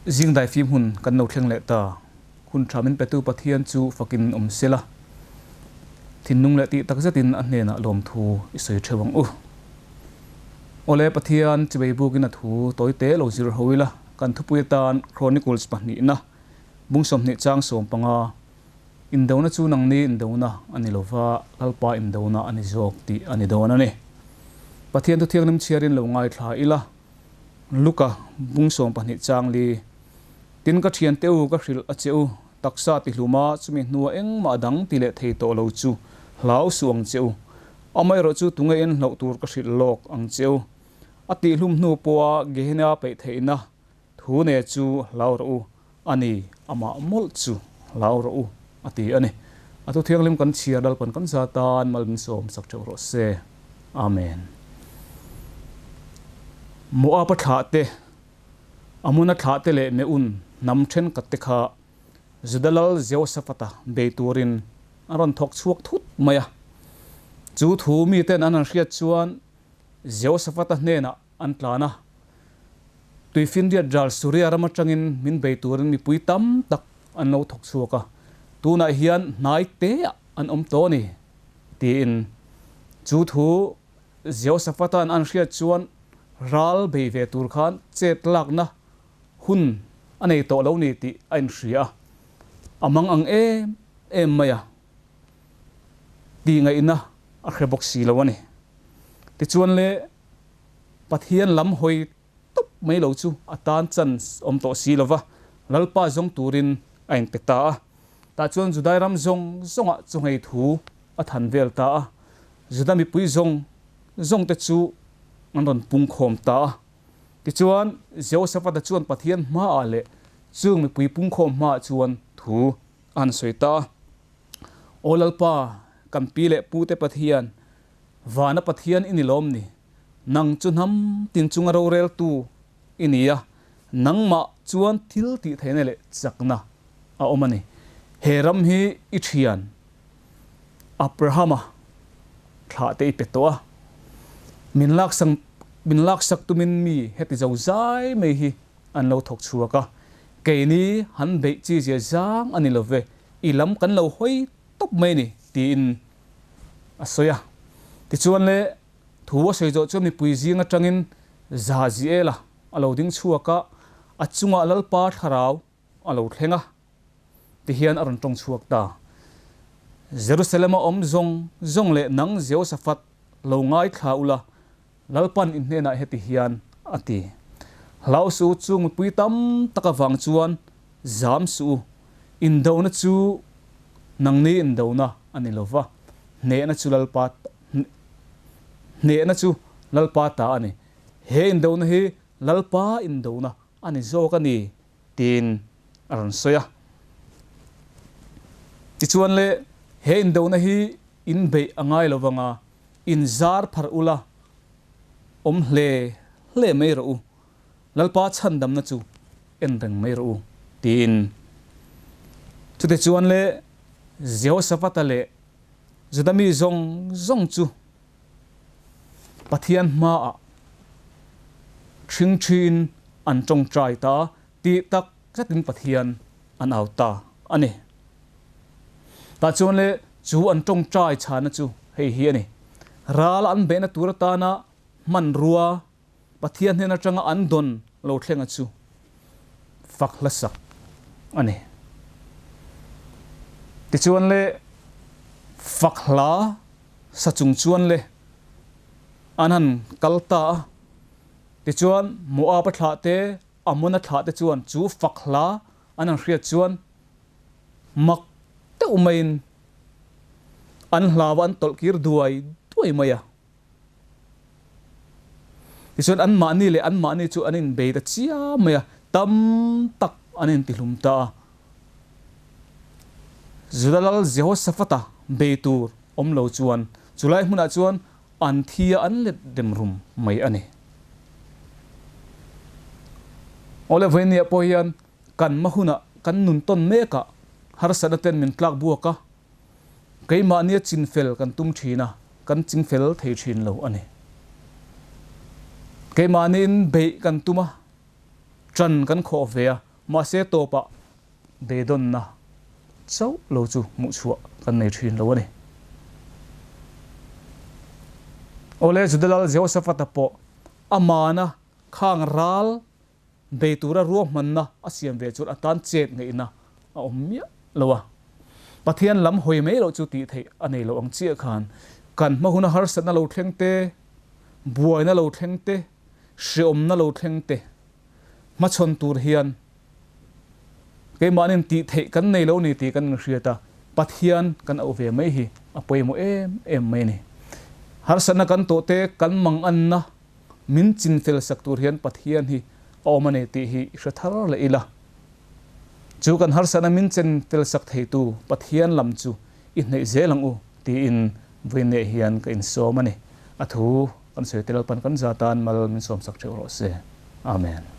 Zing daifim hun kan lo thleng leh ta. Hun tha min petu Pathian chu fakin awm sela. Thinlung leh tih takzetin a hnenah lawmthu i sawi theuh ang u. Awle Pathian chibei bukin a thu tawi te lo zir ho ila, kan thupui atan Chronicles pahnihna bung 20 chang 15 Indona chu nangni indona a ni lova, Lalpa indona a ni zawk tih a ni dawn a ni. Pathian thu thianghlim chhiarin lo ngaithla ila, Luka bung 12 chang li, Tin ka thiante u ka hrilh a che u, taksa ti hluma chumi hnua engmah dang ti leh thei tawh lo chu hlau suh ang che u. Amaherawh chu tunge in hlauh tur ka hrilh lawk ang che u. A tihhlum hnu pawha Gehenna peih theihna thu ne chu hlau rawh u, a ni, amah mawlh chu hlau rawh u, a ti a ni. A thu thianghlim kan chhiar Lalpan kan za tan mal min sawm sak theuh rawh se. Amen. Moab-a thlah te, Amona thlah te leh Meun hnam thenkhat te kha Juda lal Jehoshaphat-a bei turin an rawn thawk chhuak thut mai a. Chu thu miten an han hriat chuan Jehoshaphat-a hnenah an tlan a. Tuifinriat ral Suria ram atangin min bei turin mipui tam tak an lo thawk chhuak a, tunah hian hnai teah an awm tawh a ni, tiin chu thu Jehoshaphat-a'n an hriat chuan ral bei ve tur khan chet lakna hun a nei tawh lo ni tih a inhria a, a mang ang em em mai a. Tih ngaihna a hre bawk si lo a ni. Tichuan le, Pathian lam hawi tawp mai lo chu a tan chance awm tawh si lo va, Lalpa zawng turin a inpe ta a. Tah chuan Judai ram zawng zawngah chawngei thu a than vel ta a, Juda mipui zawng zawngte chu an rawn pungkhawm ta a. Tichuan, Jehoshaphat-a chuan Pathian hmaah leh chung mipui pungkhawm hmaah chuan thu a han sawi ta a. Aw Lalpa, kan pi leh pute Pathian, vana Pathian i ni lawm ni? Nang chu hnam tin chunga roreltu i ni a, nangmah chuan thil tih theihna leh chakna a awm a ni. He ram hi i thian Abrahama thlah te i pe tawh a, min laksak min laksak tumin mi heti zo zai mai hi an lo thawk chhuak a, keini han beih chi zia zang a ni lo ve, i lam kan lo hawi tawp mai a ni, tiin a sawi a. Tichuan le, thu a sawi zawh chuan mipui zing atangin Zaziela a lo ding chhuak a, a chungah Lalpa thlarau a lo thleng a, tihian a rawn tawng chhuak ta. Jerusalem-a awm zawng zawng leh nang Jehoshaphat lo ngaithla ula, Lalpan in hnenah heti hian a ti, Hlau suh u, chu mipui tam tak avang chuan zam suh u, indona chu nangni indona a ni lo va, hnehna chu Lalpa hnehna chu Lalpa ta a ni. He indona hi Lalpa indona a ni zawk a ni, tiin a rawn sawi a. Tichuan le, he indona hi inbeih a ngai lo vang a, In zar pharh ula, awm hle hle mai rawh u, Lalpa chhandamna chu en reng mai rawh u, tiin. Chutichuan le, Jehoshaphat-a leh Juda mi zawng zawng chu Pathian hmaah ṭhingṭhiin an ṭawngṭai ta tih tak zetin Pathian an au ta a ni. Tah chuan le chu an tawngtai chhana chu hei hi a ni, Ral an beihna tur atana hmanrua Pathian hnen atanga an dawn lo thlenga chu fak hlasak a ni. Tichuan le fak hla sa chung chuan le an han kal ta a, tichuan Moab-a thlah te, Amona thlah te chuan chu fak hla an han hriat chuan mak deuh maiin an hlau a, an tawlh kir duai duai mai a. Tichuan anmahni leh anmahni chu an inbei ta chiam mai a, tam tak an intihlum ta a. Juda lal Jehoshaphat-a bei tur awm lo chuan chulai hmunah chuan an thi a, an let rem rum mai a ni. Awle vawinia pawh hian Kan hma hunah kan nun tawn mekah harsatna ten min tlak buak a, keimahnia chinfel kan tum thin a, kan chingfel thei thin lo a ni. Keimahniin beih kan tum a, tan kan khawh ve a, Mahse tawpah beidawnna chauh lo chu hmuh chhuah kan nei thin lo a ni. Awle, Juda lal Jehoshaphat-a pawh amana khang ral bei tura ruahmanna a siam ve chuan a tan chet ngaihna a awm miah lo a. Pathian lam hawi mai loh chu tih theih a nei lo ang chiah khan kan hma huna harsatna lo thleng te, buaina lo thleng te, hreawmna lo thleng te hmachhawn tur hian keimahnin tih theih kan nei lo ni tih kan inhriat a, Pathian kan auh ve mai hi a pawimawh em em mai a ni. Harsatna kan tawh te kan manganna Min chinfel sak tur hian Pathian hi a awm a ni tih hi i hre thar leh ila. Chu kan harsatna min chenfel sak theitu Pathian lam chu i hneih zel ang u tiin vawiineh hian ka insawm a ni. A thu kan sawi tel pan kan za tan mal min sawmsak theuh rawh se. Amen.